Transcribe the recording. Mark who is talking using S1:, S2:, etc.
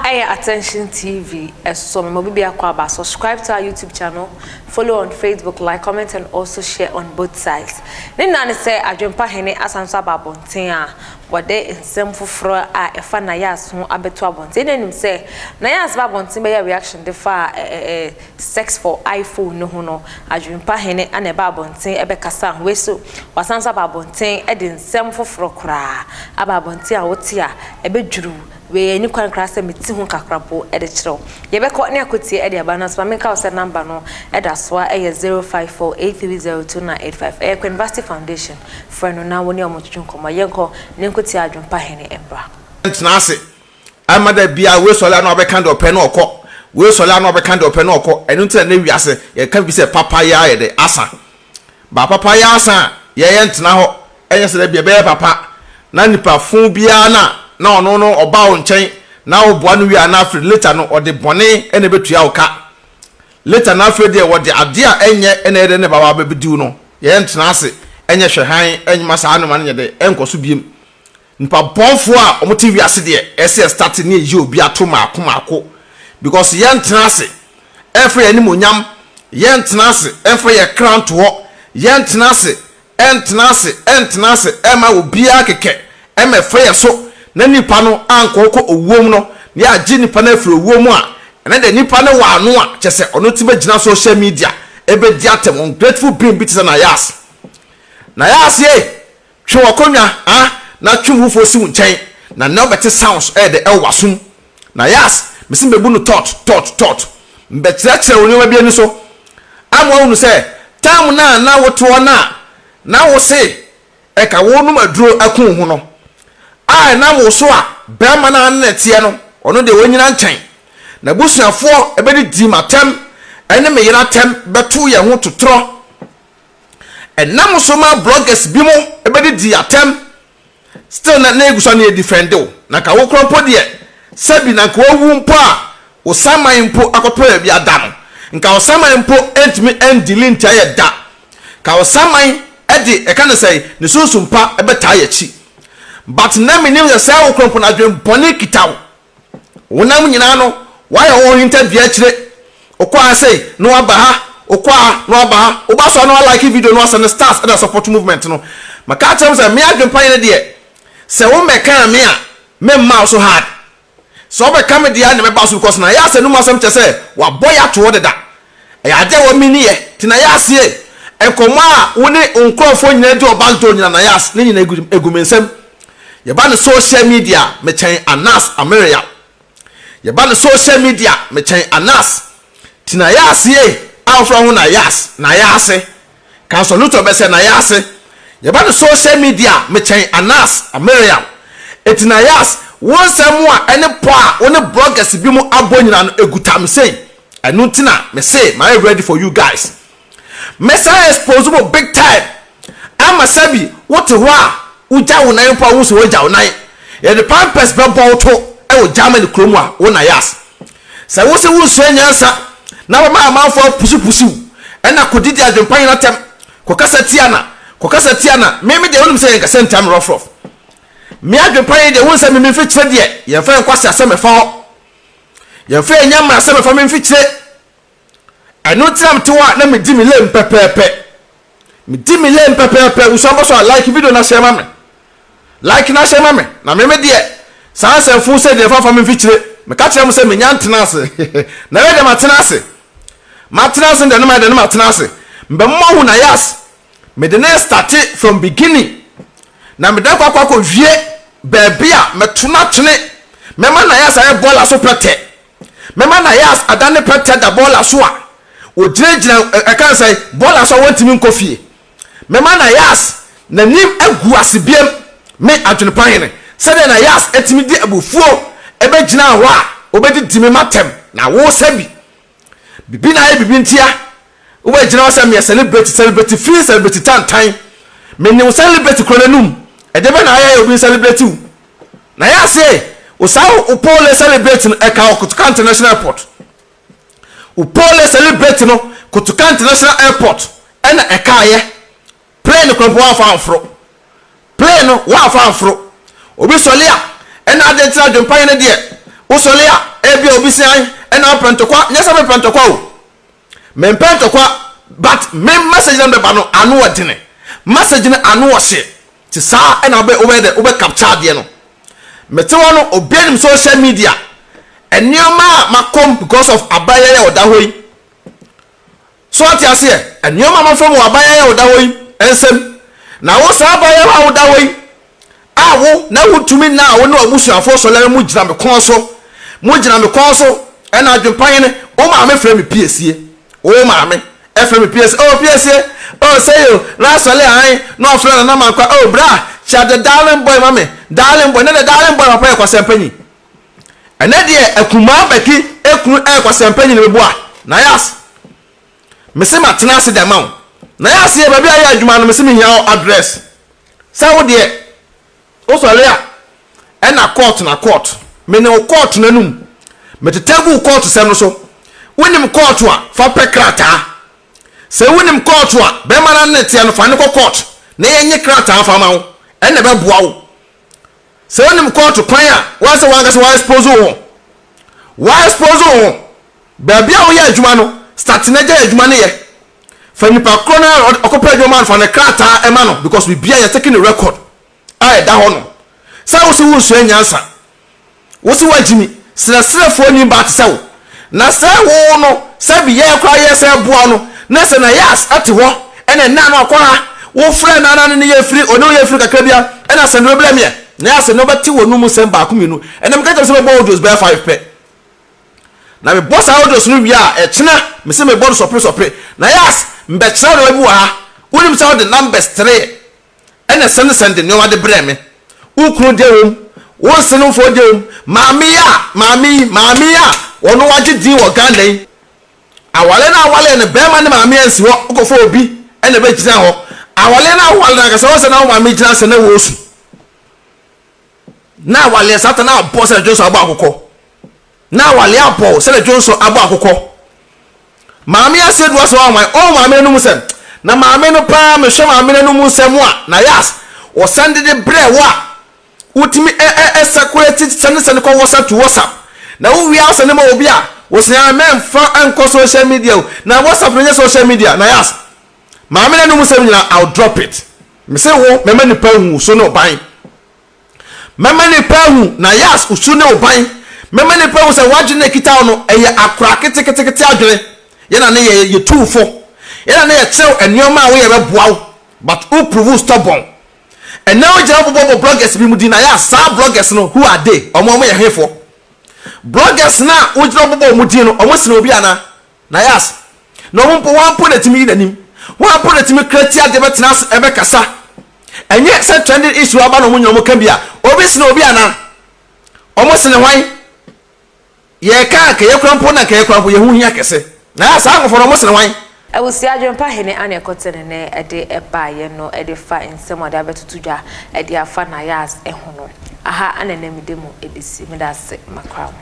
S1: Ɛyɛ Attention TV ɛso mema obi biako aba. Subscribe to our YouTube channel, follow on Facebook, like, comment and also share on both sides. Ne nyinaa ne sɛ Adwempa Hene asan so aba abɔnten a wɔde nsɛm foforɔ a ɛfa Nayas ho abɛto abɔnten. Ɛna nim sɛ Nayas ba abɔnten bɛyɛ reaction de fa sex for iPhone no ho no, Adwempa Hene ana ɛba abɔnten ɛbɛkasa ho. Wei so wasan so aba abɔnten ɛde nsɛm foforɔ koraa aba abɔnten a wote a ɛbɛdwuru wei ani kwan koraa sɛ meti ho kakra po ɛde kyerɛw. Yɛbɛkɔ ne akotie ɛde aba no so. Maame, nka wo sɛ number no ɛda so a ɛyɛ 0548302985. Ɛyɛ Queen Foundation. Frɛ no na wo ne ɔmo twetwe nkɔmmɔ. Yɛnkɔ ne nkotie Adwempa Hene mbra.
S2: Tena ase ama da bia wei sɔle ano abɛka deɛ ɔpɛ na ɔkɔ, wei sɔle ano abɛka deɛ ɔpɛ na ɔkɔ. Ɛno nti na ne wiase yɛka bi sɛ papa yɛ ayɛ dɛ asa ba papa yɛ asa a yɛyɛ ntena hɔ. Ɛnyɛ sɛ dɛ bia ɛbɛyɛ papa na nipa fo biara na ɔno no ɔba wo nkyɛn na woboa no wie a, na afei later no ɔde bɔne ɛna ɛbɛtua wo ka. Later na afei deɛ wɔde adeɛ a ɛnyɛ ɛna ɛyɛ dɛ ne baba bɛbɛdiw no. Yɛyɛ ntena ase ɛnyɛ hwɛ han ɛnyima saa anoma no nyɛ dɛ ɛnkɔ so biem. Nipa bɔnfoɔ a wɔte wiase deɛ, ɛsɛ yɛ start ne yɛyi obi ato maako maako, because yɛntena ase ɛmfa yɛn animonyam, yɛntena ase ɛmfa yɛ kra ntoɔ, yɛntena ase, ɛntena ase, ɛntena ase ɛma obiara kɛkɛ ɛma ɛfɛ yɛ so na nipa no ankɔkɔ owuom no na yɛagye nipa no afiri owuo mu a, ɛnɛ deɛ nipa no wɔ ano a kyɛ sɛ ɔno ti bɛgyina social media ɛbɛdi atɛm. Ungrateful being bi te sɛ Nayas. Nayas ye twe wakonnwa ah na twe wufoɔ si wo nkyɛn na nea wobɛte sounds ɛyɛ dɛ ɛwɔ w'asom. Nayas mesi mbɛbu no tɔt tɔt tɔt, mbɛkyerɛkyerɛ wo nneɛma bi ani so ama woahunu sɛ time na na wote hɔ na na wo se ɛka wo nom aduro ako wo ho no a ɛnam wo so a bɛrima no a ne teɛ no, ɔno deɛ wɔnyina nkyɛn na abusuafoɔ ɛbɛde di m'atɛm ɛne me yere atɛm bɛto yɛn ho totorɔ. Ɛnam so ma bloggers bi mo ɛbɛde di atɛm. Still na egu so na yɛ defend wo na ka wo korɔ mpo deɛ, sɛbi, na nka wawu mpo a, wo saman mpo akɔtɔ baabi ada no, nka wo saman mpo ntumi ndili ntia yɛ da ka wo saman ɛde ɛka ne sɛ ne sunsum pa ɛbɛtaa yɛ akyi. But na menim sɛ sɛ wo korɔ mpo na adwene bɔne kita wo, wonam nyinaa no wayɛ wɔn hintadua akyire. Wokɔ ha sei na waba ha, wokɔ ha na waba ha, woba so a na walike video na wasɛ no stars ɛna support movement no. Maka kyerɛ m sɛ me adwempa yɛ no deɛ sɛ wo mmɛkaa me a, memma wo so hard. Sɛ wobɛka me deɛ a na mɛba so, because na yɛ asɛ no mu asɛm kyerɛ sɛ wabɔ yɛ ato hɔ deda. Ɛyɛ adeɛ a wɔmini yɛ nti na yɛ aseɛ nkɔmmɔ a wo ne nkurɔfoɔ nyinaa di ɔba nto nyina na yɛ ase ne nyina egu me nsam. Yɛba no social media, mekyɛn Anas Ameria. Yɛba no social media, mekyɛn Anas. Nti na yɛ aseɛ a wofrɛ ho na yɛ ase na yɛ ase kansaluto bɛsɛ na yɛ ase. Yɛba no social media, mekyɛn Anas Ameria. Eti na yɛ ase wo nsɛm a ɛne pɔ a wo ne bloggers bi mu abɔ nyina no eguta me sei. Ɛno nti na me se mayɛ ready for you guys. Mɛsan expose mo big time ama sɛbi wote hɔ a wogya wo nan mpo a, wohu sɛ woagya wo nan, yɛde pampers bɛbɔ wo to ɛwɔ Germany kurom a wo na yas sɛ wo sɛ wonsua nyansa na bɛma amanfoɔ apusipusiw ɛna kɔdidi adwempa nyina tɛm kɔkasa tia na kɔkasa tia na meme deɛ, wonim sɛ yɛnkasa ntia me rɔfrɔf. Me adwempa yi deɛ, wohu sɛ me memfikyire deɛ, yɛmfa yɛn kwase asɛm ɛfa hɔ, yɛmfa yɛn nyɛ mmara sɛ mɛfa me mfikyire. Ɛno nti na mete hɔ a na medi me lane pɛpɛɛpɛ, medi me lane pɛpɛɛpɛ. Wusua bɔ so a, like video na share ma me, like na share ma me. Na me me deɛ, saa nsɛmfo sɛ deɛ fafa me mfikyire, meka kyerɛ mo sɛ menya ntena ase na ɛyɛ deɛ matena ase, matena ase deɛ no ma deɛ no matena ase mbɛmɔ hu na yas mede ne start from beginning na mede akɔ wie baabi a mɛto no atwene. Mɛma na yas ayɛ bɔɔla so pɛtɛ, mɛma na yas adane pɛtɛ da bɔɔla so a ogyinagyina ɛka sɛ bɔɔla so a wɔntumi nkɔ fie. Mɛma na yas n'anim agu ase biem. Me adwenepa hene, sɛdeɛ na yas atumi di abufuo ɛbɛgyina hɔ a wɔbɛdidi me matɛm na wo sɛ bi bibi na ayɛ bibi ntia wobɛgyina hɔ sɛ meyɛ celebrity, celebrity fi celebrity tantan. Menim celebrity kuro n'anum ɛdeɛ bɛ na ayɛ yɛ obi celebrate wo na yɛ ase o. Saa wo pole celebrate no ɛka wɔ Kotoka International Airport. Wo pole celebrate no, Kotoka International Airport ɛna ɛkaayɛ. Plane kora mpo wɔamfa amforo plane no, wɔamfa amforo. Obi sɔle a ɛna ade ntina adwempa yɛ no deɛ wosɔle a. Ebia obi se an ɛna wopɛ ntɔkwa, nyɛ sɛ mepɛ ntɔkwa o. Mempɛ ntɔkwa but me message na mebɛba no ano ɔdene. Message no ano ɔhye. Te saa ɛna wobɛ wobɛyɛ dɛ wobɛ capture adeɛ no. Mete hɔ no obi anim social media nneɛma a makɔm because of abayɛ a ɔda hɔ yi. So ate aseɛ? Nneɛma a mafa mu wɔ abayɛ a ɔda hɔ yi nsam. Na wo saa abayɛ a woda hɔ yi a wo na wotumi nna a wo ne w'abusuafoɔ sɔre ara mu gyina me kɔn so, mo gyina me kɔn so, ɛna adwempa hene, wo maame frɛ me piesie, wo maame ɛfrɛ me piesie, oh piesie, oh sɛyi o, na asɔre ahan, na ɔfrɛ nana mankwa, oh bra, kyia the darling boy ma me, darling boy, ne the darling boy papa yɛ kwasɛmpanyin. Ɛnɛ deɛ akumaa bɛki ekunu ɛyɛ kwasɛmpanyin meboa, nayas. Mese matena ase de ama wo. Na yɛ aseɛ baabi a yɛ adwuma no mese mehia wo address. Sɛ wo deɛ wosɔre a ɛna court na court. Me ne wo court no anum. Metetɛ gu wo court sɛm no so. Wonim court a fa pɛ krataa. Sɛ wonim court a bɛrima no ne teɛ no fa no kɔ court na yɛnye krataa fa ma wo. Ɛna ɛbɛboa wo. Sɛ wonim court kwan a woasɛ wankasa wa expose wo ho. Wa expose wo ho. Baabi a woyɛ adwuma no, start na gyae adwuma no yɛ. Fa nipa korɔ no a ɔkɔpɛ adwuma ma no, fa ne krataa ma no because biribiara yɛ taking record a ɛda hɔ nom. Sɛ wose wonsua nyansa, wose woagyimi, serɛserɛfoɔ nni baa te sɛ wo. Na sɛ wo no, sɛbi yɛn koraa yɛ sɛ boa no, na sɛ Nayas te hɔ ɛna ɛnna no akɔ ha, wofrɛ no ana ne ne yɛ firi, ɔne wo yɛ firi kakra bi a, ɛna sɛ ne bɛbrɛ meɛ. Nayas ne wobɛte w'anum nsɛm baako mmienu. Ɛnna meka kyerɛ sɛ mɛbɔ audios bɛyɛ five pɛ. Na mebɔ saa audios no wie a, ɛkyena mese mebɔ no sɔpre sɔpre. Na yas, mbɛkyerɛ wo nneɛma bi wɔ ha. Wonim sɛ wode numbers tree ɛna sɛne sɛnde nneɛma de brɛɛ me. Wo kunu deɛ wom, wo nsenomfoɔ deɛ wom, maame yi a, maame yi, maame yi a ɔno wagye din wɔ Ghana yi. Aware no a awareɛ no, bɛrima ne maame ansi hɔ, wokɔfa obi ɛna ɛbɛgyina hɔ. Awareɛ no a woware no ankasa, wohu sɛ na wo maame gyina ase na wɔresu. Na awaleɛ satan abɔ sɛ dwonsɔ abɔ akokɔ. Na awaleɛ abɔ sɛ dwonsɔ abɔ akokɔ. Maame ase du asɛ ɔnwan ɔn maame no mu sɛm. Na maame no paa mehwɛ maame no mu nsɛm a na yas ɔsan de de brɛ wo a wotumi ɛ ɛ ɛ sakurati sɛne sɛne kɔ WhatsApp to WhatsApp. Na wo wie a wosɛne ma obi a wosen a mɛmfa nkɔ social media o. Na WhatsApp no nyɛ social media na yas maame no anum nsɛm nyinaa I'll drop it. Mese wo, mɛma nnipa ahu wo so ne wo ban. Mɛma nnipa ahu Nayas wo su ne wo ban. Mɛma nnipa ahu sɛ w'adwene a ɛkita wo no, ɛyɛ akora ketekete adwene. Yɛn na ne yɛ yɛ tu wo fo. Yɛn na ne yɛ kyerɛ wo nneɛma a woyɛ bɛboa wo. But wo prove stubborn. Ɛnɛ wo gyina bobɔ bɔ bloggers bi mu din Nayas, saa bloggers no who are they? Ɔmo ɔmo yɛ hefoɔ? Bloggers no a wogyina bobɔ ɔmo din no, ɔmo sene obi anaa? Nayas, na ɔmo mpo hwan mpo na ɛtumi yi n'anim? Hwan mpo na ɛtumi kra ti adeɛ bɛtena ase ɛbɛkasa? Ɛnyɛ sɛ trending issue aba na ɔmo nyina ɔmo ka bi a, obi sene obi anaa? Ɔmo sene hwan? Yɛka a nka yɛkura mpo na nka yɛkura mpo yɛn ho hia kɛse. Nayas, saa nkorɔfoɔ no ɔmo sene hwan?
S1: Abusua Adwempa Hene Anne Ɛkɔte ne nɛ ɛde baeɛ no de fa nsɛm a ɔde abɛtoto dwa de afa Nayas ho no. Aha na ɛnɛ mede mo bɛsi. Meda ase makra mo.